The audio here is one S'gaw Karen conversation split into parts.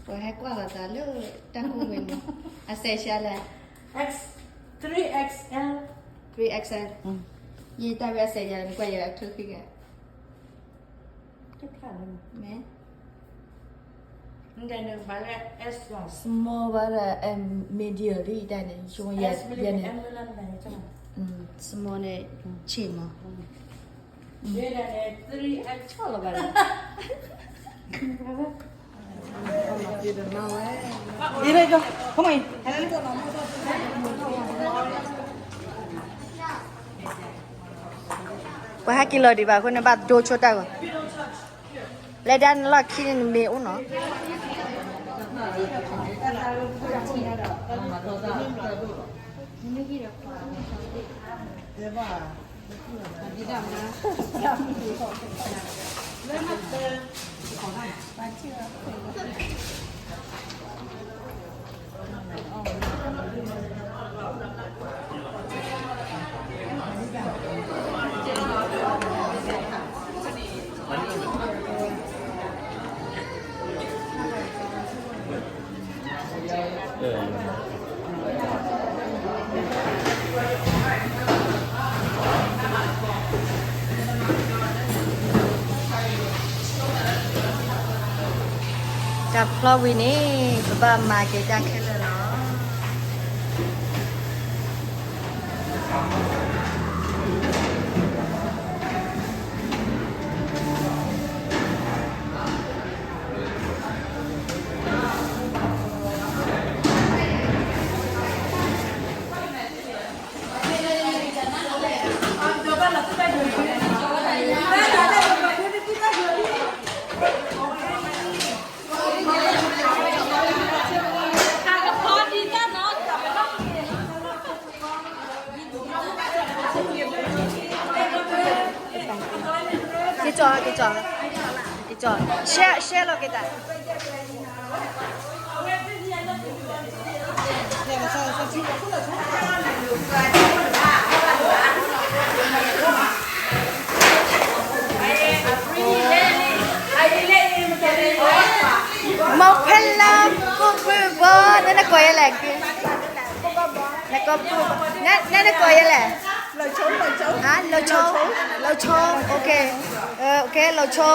ပှၤဟဲကွၢ်လီၤသးလၢတၢ်ဟူးဝဲန့ၣ်, အစဲးရှဲလဲၣ်, X, three X L, three X L, ယတၢ်ဝဲအစဲးယၤ နကွၢ်ယၤအချၢဃံဂၤ, မ့ၢ် small ဘၣ်ဒီး medium ဒ်အံၤတၢ်န့ၣ်, ယန့ၣ် small န့ၣ် ဆံးမး, လီၤဘၣ်ဒီး ပှၤဟဲက့ၤလီၤဒံးဘၣ် အဃိန့ၣ်ဘၣ်ဒိဆိတၢ်ဂီၤ, လၢဒၣ်နလီၢ်ခံန့ၣ်နမ့ၢ်အိၣ်နီၤ တၢ်ဖျီဝံၤန့ၣ် ပဘၣ်မၤက့ၤတၢ်ခဲလၢာ်လီၤ. က့ၤကၠီ, က့ၤကၠီ, က့ၤကၠီ, share, share လီၤက့ၤတၢ် မ့ၢ်ဖဲလၢဖိပၢ်ဘီ နနကိးယဲလဲၣ်, နကိး, နနကိးယဲလဲၣ်, လီၤဆိ, လီၤဆိ, okay, okay, လီၤဆိ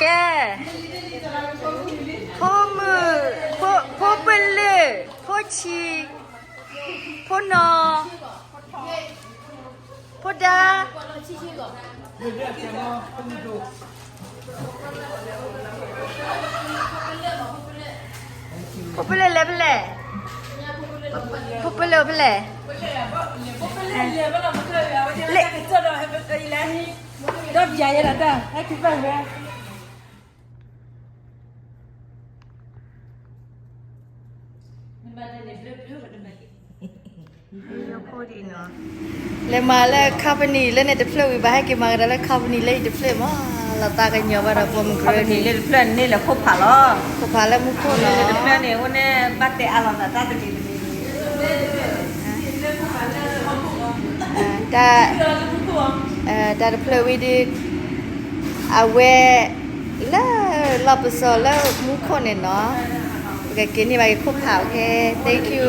ကဲ, ဖိမုၣ်, ဖိပလၢၢ်, ဖိဆံး, ဖိနီၤ, ဖိဒါ, ဖိပလၢၢ်လဲၤဖဲလဲၣ်, ဖိပလၢၢ်ဖဲလဲၣ်, လၢ, ဒီးပယၤယဲဒၣ်တၢ်ဟဲက့ၤဖဲဝဲ လဲၤမၤလၢ company လၢန့ၣ်တဖျၢၣ်ဝံၤ ဘၣ်ဟဲက့ၤမၤကဒီးလၢ company လၢအံၤတဖျၢၣ်မး, လီၤသးကညီၤဘၣ်ဒီး pomegranate န့ၣ်, လၢတဖျၢၣ်န့ၣ်လၢခိၣ်ဖးလီၤ, ခိၣ်ဖးလၢမူခိၣ်လီၤ, လၢတဖျၢၣ်န့ၣ် အိၣ်န့ၣ် ဘၣ်တဲအါလီၤသးတၢ်တမံၤတမံၤ တၢ်, တၢ်တဖျၢၣ်ဝံၤဒီး အဝဲ လၢလီၢ်ပစီၤလၢမူခိၣ်န့ၣ်နီၤ, ပကက့ၤန့ၢ်ဘၣ်က့ၤခိၣ်ဖး, okay, thank you.